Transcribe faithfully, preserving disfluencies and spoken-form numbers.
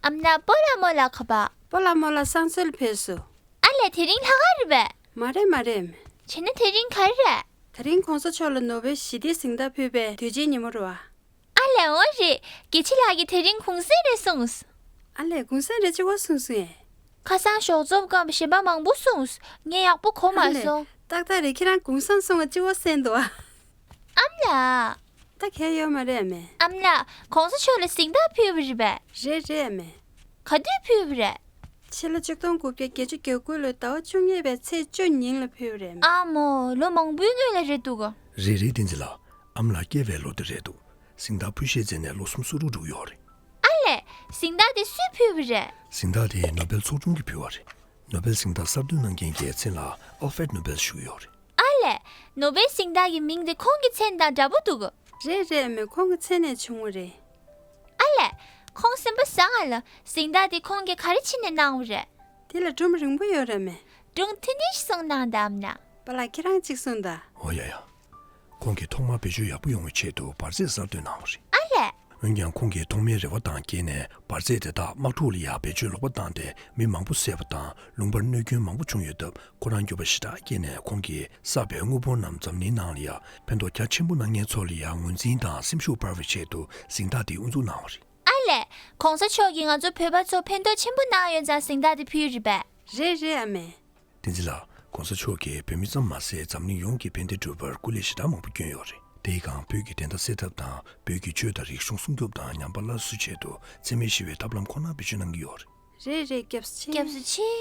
ཨ་མ་ལགས། སྤོ་ལགས་རྨོ་ལགས་ག་པར། སྤོ་ལགས་རྨོ་ལགས་གསང་སྤྱོད་ལ་ཕེབས་སོང་། ཨ་ལས། དེ་རིང་ལྷག་དཀར་རེད་པས། མ་རེད་མ་རེད། བྱས་ན་དེ་རིང་ག་རེ་རེད། དེ་རིང་གོང་ས་མཆོག་ལ་ནོ་བེལ་ཞི་བདེའི་གཟེངས་རྟགས་ཕུལ་བའི་དུས་ཆེན་ཉིན་མོ་རེད་པ། ཨ་ལས། འོ་རེད། དགེ་བཤེས་ལགས་ཀྱིས་དེ་རིང་གུང་སེང་རེད་གསུངས། ཨ་ལས། གུང་སེང་རེད་ཅེས་པ་གསུངས་སོང་ངས། ཁ་སང་ཞོགས་ཚོམ་སྐབས་གཞན་པ་མང་པོ་གསུངས། ངས་ཡག་པོ་གོ་མ་ཨ་ལས། སོང་། ཏག་ཏག་རེད། ཁྱེད་རང་གུང་སེང་གསུང་བ་ཅི་པ་གསན་འདུག་ཨ། ཨ་མ་ལགས། ད་གལ་ཡོད་མ་རེད་ཨ་མས། ཨ་མ་ལགས། གོང་ས་མཆོག་ལ་གཟེངས་རྟགས་ཕུལ་བ་རེད་པས། རེད་རེད་ཨ་མས། ག་དུས་ཕུལ་བ་རེད། ཕྱི་ལོ་ཆིག་སྟོང་དགུ་བརྒྱ་བརྒྱད་ཅུ་གྱ་དགུ་ལོའི་ཟླ་བ་བཅུ་གཉིས་པའི་ཚེས་བཅུ་ཉིན་ལ་ཕུལ་བ་རེད་ཨ་མས། ཨ་མོ། ལོ་མང་པོའི་སྔོན་ལ་རེད་འདུག་ག། རེད་རེད། བསྟན་འཛིན་ལགས། ཨ་མ་ལགས་སྐྱེས་པའི་ལོ་དེ་རེད་འདུག། གཟེངས་རྟགས་ཕུལ་བཞེས་མཛད་ནས་ལོ་སུམ་ཅུ་སོ་དྲུག་འགྲོ་གི་ཡོད་རེད། ཨ་ལས། གཟེངས་རྟགས་དེ་སུས་ཕུལ་བ་རེད། གཟེངས་རྟགས་དེ་ནོ་བེལ་ཚོགས་ཆུང་གིས་ཕུལ་བ་རེད། ནོ་བེལ་གཟེངས་རྟགས་གསར་གཏོད་གནང་མཁན་གྱི་མཚན་ལ་ཨལ་ཧྥེཌ་ནོ་བེལ་ཞུ་གི་ཡོད་རེད། ཨ་ལས། ནོ་བེལ་གཟེངས་རྟགས་ཀྱི་མིང་དེ་ཁོང་གི་མཚན་དང་འདྲ་པོ་འདུག་ག། རེད་རེད་ཨ་མས། ཁོང་གི་མཚན་ནས་བྱུང་བ་རེད། ཨ་ལས། ཁོང་སེམས་པ་བཟང་ང་ལ། གཟེངས་རྟགས་དེ་ཁོང་གིས་ག་རེ་བྱས་ནས་གནང་བ་རེད། དེ་ལ་སྒྲུང་རིང་པོ་ཡོད་རེད་ཨ་མས། སྒྲུང་ཐུང་ཐུང་ཞིག་གསུང་གནང་དང་ཨ་མ་ལགས། པཱ་ལགས། ཁྱེད་རང་གཅིག་གསུངས་དང་། འོ་ཡ་ཡ། ཁོང་གིས་ཐོག་མར་བེད་སྤྱོད་ཡག་པོ་ཡོང་བའི་ཆེད་དུ་འབར་རྫས་གསར་གཏོད་གནང་བ་རེད། ཨ་ལས། འོན་ཀྱང་ཁོང་གིས་ཐོག་མའི་རེ་བ་དང་འགལ་ནས་འབར་རྫས་དེ་དག་དམག་འཁྲུག་ལ་ཡང་བེད་སྤྱོད་ལོག་པ་བཏང་སྟེ་མི་མང་པོ་བསད་པ་དང་ལུང་པར་གནོད་སྐྱོན་མང་པོ་བྱུང་ཡོད་སྟབས། ཁོ་རང་འགྱོད་པ་ཞེ་དྲག་སྐྱེས་ནས་ཁོང་གིས་བསགས་པའི་དངོས་པོ་རྣམས་འཛམ་གླིང་ནང་ལ་ཡང་ཕན་ཐོགས་རྒྱ་ཆེན་པོ་གནང་མཁན་ཚོ་ལ་ཡང་ངོས་འཛིན་དང་སེམས་ཤུགས་སྤར་བའི་ཆེད་དུ་གཟེངས་རྟགས་འདི་དབུ་འཛུགས་གནང་བ་རེད། ཨ་ལས། གོང་ས་མཆོག་གིས་ང་ཚོ་བོད་པ་ཚོ་ཕན་ཐོགས་ཆེན་པོ་གནང་ཡོད་ཙང་གཟེངས་རྟགས་འདི་ཕུལ་རེད་པས། རེད་རེད་ཨ་མས། བསྟན་འཛིན་ལགས། གོང་ས་མཆོག་གིས་བོད་མི་ཙམ་མ་ཟད་འཛམ་གླིང་ཡོངས་ཀྱི་ཕན་བདེ་སྒྲུབ་པར་སྐུ་ལས་ཞེ་དྲག་མང་པོ་བསྐྱོན་ཡོད་རེད། དེའི་སྒང་བོད་ཀྱི་བདེན་མཐའ་གསལ་ཐབས་དང་བོད་ཀྱི་ཆོས་དང་རིག་གཞུང་སྲུང་སྐྱོབ་དང་ཉམས་པ་སླར་གསོའི་ཆེད་དུ་འཚེ་མེད་ཞི་བའི་ཐབས་ལམ་ཁོ་ན་བེད་སྤྱོད་གནང་གི་ཡོད་རེད། རེད་རེད། སྐྱབས་སུ་མཆི། སྐྱབས་སུ་མཆི།